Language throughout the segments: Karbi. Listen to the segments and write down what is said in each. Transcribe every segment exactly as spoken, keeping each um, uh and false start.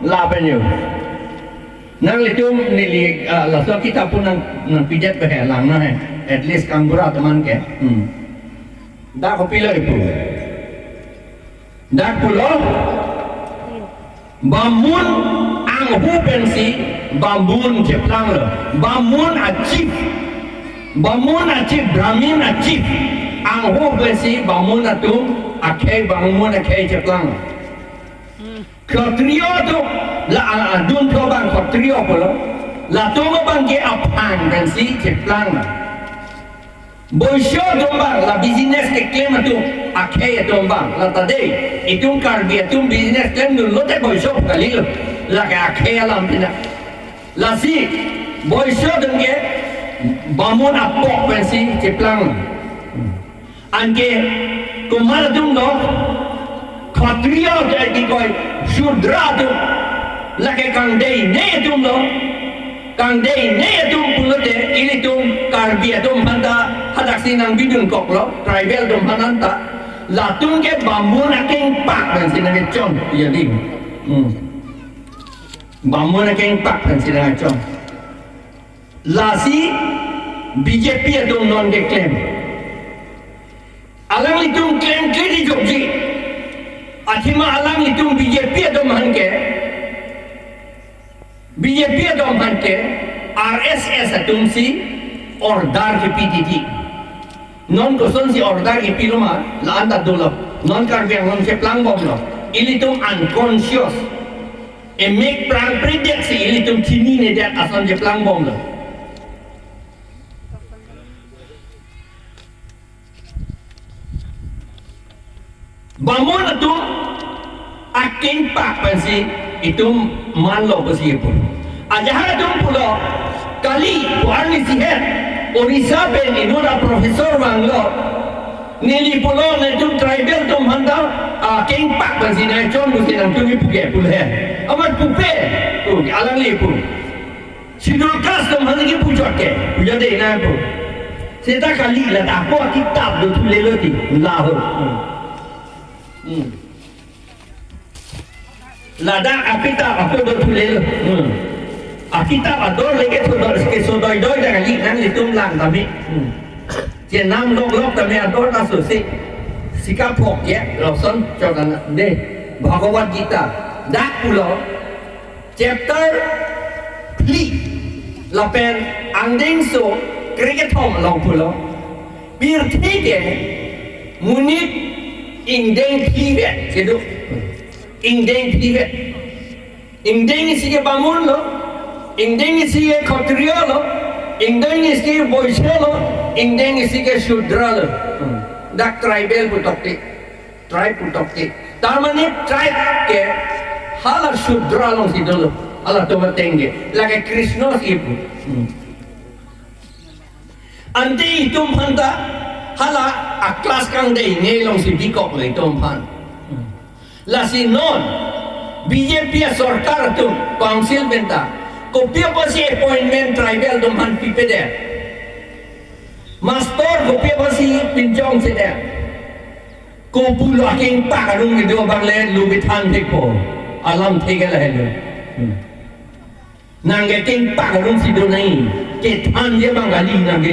Lapen yo. Nanglitum neli, ah, laso akitap pu nang, nangpidet pe he lang na he. At least kangbura teman ke. Hmm. Dak kopilo ipu. Dak pulo. Bamun angho pensi bamun cheplanglo. Bamun a chief. Bamun a chief, Brahmin a chief. Angho pensi bamun atum akhei, bamun akhei cheplanglo. Kshatriya atum la a-, adun tho bang kshatriya pulo. Latum abang ke aphang pensi cheplanglo. Boiso atum bang la business keklem atum, akhei atum bang la ta dei. Itum Karbi atum business klemdun lote boiso kalilo. Lake akhei alam pina. Lasi boiso atum ke bamun apok pensi cheplanglo. Anke komat atum lo, Kshatriya ke kikoi, Shudra atum, lake kangdei ne atum lo, kangdei ne atum pulote, ilitum Karbi atum aphanta hadaksi nangbidunkoklo, tribal atum aphanta, latum ke bamun akengpak pensi nangchon, jadi. Hmm. Bamun akengpak pensi nangchon. Lasi B J P atum non keklem. Alanglitum klemkle di jokji. Athema alanglitum B J P atum aphan ke. B J P atum aphan ke R S S atum si order kepi titi. Non kosonsi order kepilo ma, la-an ta dolo. Non Karbi Anglong cheplangbomlo. Ilitum unconscious. Emek prang predet si ilitum chinine det ason cheplangbomlo. Bamun atum akengpak pensi itum manlo pusi pu. Ajahak atum pulo kali pu arnisi het Orissa pen inut a professor vanglo. Neli pulo netum tribal atum aphanta akengpak pensi nangchon pusi nangtum kipu ke pulo he. Amat pupe. Tu alangli pu. Schedule caste atum aphan kipu chot ke, puja de na pu. Seta kali la ta ko akitap do thulelo ti, la ho. Hmm. Hmm. Ladak akitap ako do thulelo. Hmm. Akitap ador leke thudor ke so doidoi ta kali nanglitum lang tame. Hmm. Chenam loklok tame ador ta so se. Sika phok ya, lason chot ana de. Bhagavad Gita. Dak pulo. Chapter phli lapen angdengso krekethom along pulo. Pirthe ke monit ingdeng phli vet kedo. Ingdeng phli vet. Ingdeng isi ke bamun lo. Ingdeng isi ke kshatriya lo. Ingdeng isi ke boiso lo. Ingdeng isi ke shudra lo. Hmm. Dak tribal putok te. Tribe putok te. Tarmane tribe ke hala shudra alongsi dolo. Hala tomateng ke. Lake Krishna si pu. Hmm. Ante itum aphanta hala a class kangdei ne alongsi bikoklo itum aphan. Hmm. Lasi non B J P a sorkar atum council penta. Kopi apotsi appointment tribal atum aphan pipedet. Master kopi apotsi pinchongsedet. Kopulo akengpak arum kedo abang le lu kethan thekpo. Alam thek lahelo. Hmm. Nang ke kengpak arum si do nai. Kethan je bang kali nang ke.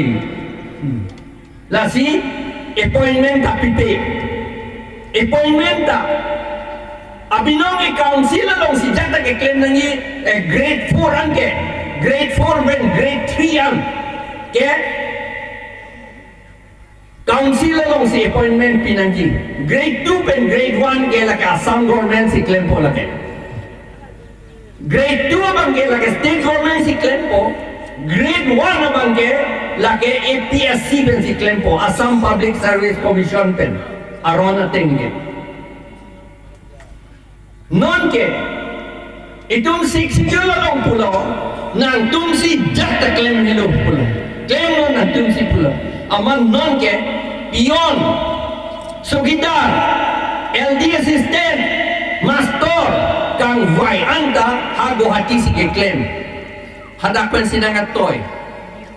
Hmm. Lasi appointment ta pipe. Appointment ta. Abinong ke council alongsi jat ta keklem nangji, eh, grade four an ke. Grade four pen grade three an ke. Council alongsi appointment pinangji. Grade two pen grade one ke lake Assam government si klempo lake. Grade two abang ke lake state government si klempo. Grade one abang ke lake A P S C pensi klempo. Assam Public Service Commission pen. Aron ateng ke. Non ke, itum Sixth Schedule along pulo, nangtumsi jat ta klem helo pulo. Klemlo nangtumsi pulo. Amat non ke, peon, chowkidar, L D assistant, master, kangvai anta ha Guwahati si keklem. Hadak pensi nangkatoi.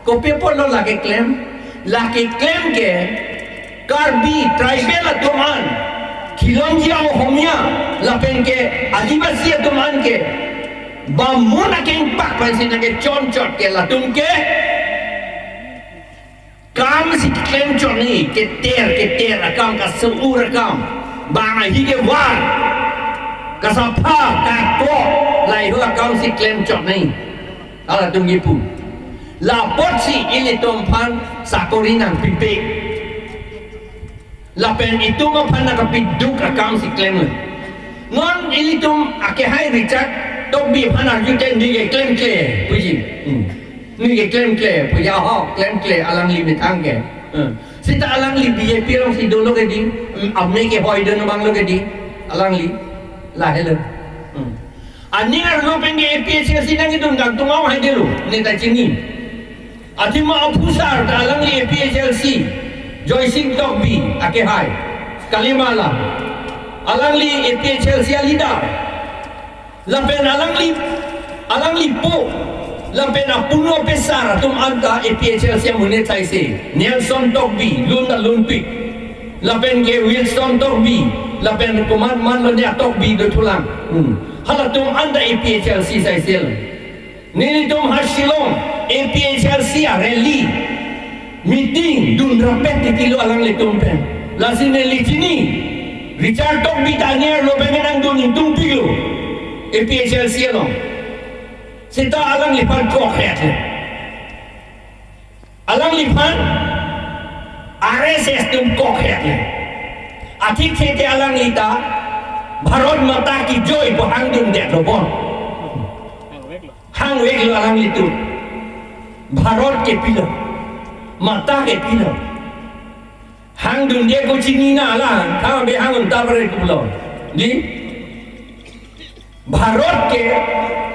Kopi apotlo lake klem? Lake klem ke Karbi tribal atum an. Khilonjia Ohomia lapen ke Adivasi atum an ke bamun akengpak pensi nangkechonchot ke latum ke kam si klemchot nangji, keter keter akam, kaso-ur akam, bang ahi kevar, kasapha, kako, laheihui akam si klemchot nangji. Halatum kipu. Lapotsi ilitum aphan sakori nangpipe. Lapen itum aphan nangkapiduk akam si klem. Non ilitum akehai Richard Tokbi aphan arjute neli ke klemkle puji. Hmm. Neli ke klemkle puji, aho klemkle alangli methang ke. Hmm. Seta alangli B J P alongsi dolo ke dei, hmm, amei kehoi dun abang lo ke dei, alangli. Lahelo. Hmm. Aning arlo pen ke A P H L C nangkedun kangtung ahaidelo, neta chini. Athema aphusar ta alangli A P H L C, Joysing Tokbi akehai, kalima alam. Alangli A P H L C aleader. Lapen alangli, alangli po, lapen apunu apesar atum anta A P H L C amonit saise, Nelson Tokbi, lun ta lunpik. Lapen ke Wilson Tokbi, lapen komat man lo ne a-Tokbi dothulang. Hmm. Halatum anta A P H L C saisel. Nelitum ha Shillong A P H L C a-rally, meeting dunrapet titilo alanglitum pen. Lasi neli chini, Richard Tokbi ta aning arlo pen nangdun ingtungpiklo A P H L C along. Seta alangliphan kokhet. Alangliphan R S S atum kokhet. Athik thete alangli ta Bharat Mata Ki Joy pu hangdundetlo bon. Hangveklo alanglitum. Bharat ke pilo, Mata ke pilo. Hangdunde ko chinina alang, tha be hang unta pare kulo. Dei, Bharat ke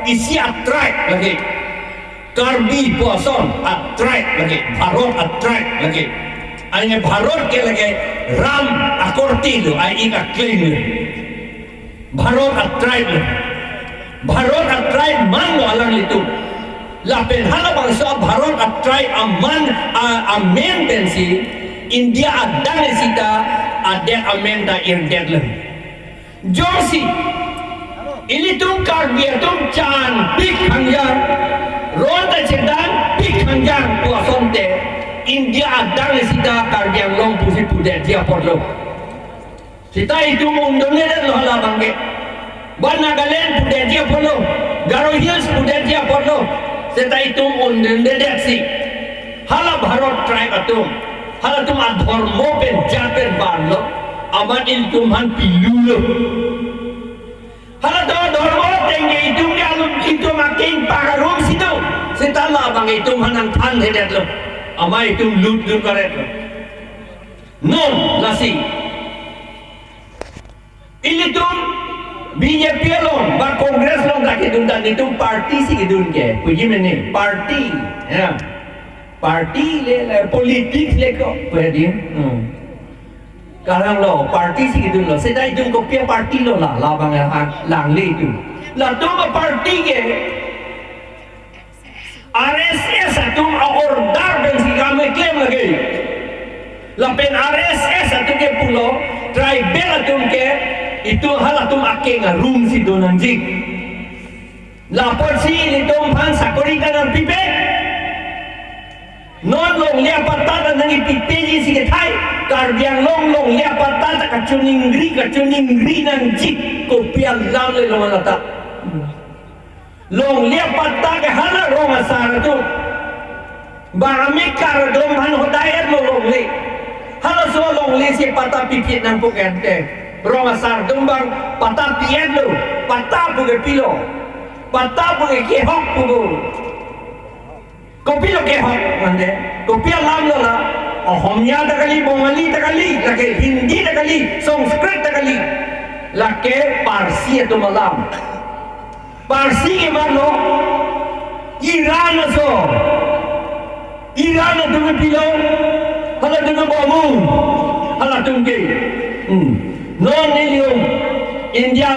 isi a-tribe lake. Karbi pu ason a-tribe lake. Bharat a-tribe lake. Anke Bharat ke lake Ram akorte lo, ai ik akleng lo. Bharat a-tribe lo. Bharat a-tribe manlo alanglitum. Lapen halabangso Bharat a-tribe aman a, amen pensi India adang sita adet amen ta irdetlo. Jongsi ilitum Karbi atum chanpik hangjang, ron ta chedanpik hangjang pu asonte, India adang sita Karbi Anglong pusi pudetji apotlo. Seta itum undundedetlo halabangke. Ba Nagaland pudetji apotlo, Garo Hills pudetji apotlo. Seta itum undundedetsi. Hala Bharat tribe atum, halatum adhormo pen jat pen vanlo, amat ilitum aphan pilulo. Halatum adhormo ateng ke itum ke alum itum akengpak arum si do. Seta labang itum aphan nangthanhedetlo. Amat itum lutdun karetlo. Non lasi ilitum B J P along ba Congress along ta kedun ta nelitum party si kedun ke. Puji mene party. Ya. Party le, le politics le ko. Puji. Hmm. Karang lo party si kedun lo. Seta itum kopi a-party lo la, labang ya ha, langle itum. Latum a-party ke R S S atum a-order pensi kam keklem lake. Lapen R S S atum ke pulo, tribal atum ke, itum halatum akeng arum si do nangji. Lapotsi ilitum aphan sakori ta nangpipe. Non longle apatta ta nangpipeji si kethai. Karbi Anglong longle apatta ta kachiningri, kachiningri nangji. Kopi alam le longle ta. Longle apatta ke hala rong asar atum. Ba amekar atum aphan hodai-etlo longle. Halaso longle si patta piphit nangpukente. Rong asar atum bang patta pi-etlo. Patta pu ke pilo. Patta pu ke kehok pu do. Kopilo kehok mande? Kopi alam lo la? Ohomia ta kali, Bongali ta kali, lake Hindi ta kali, Sanskrit ta kali. Lake Parsi atum alam. Parsi ke mano Iran aso. Iran atum ke pilo, halatum ke bomu, halatum ke. Hmm. Non nelitum India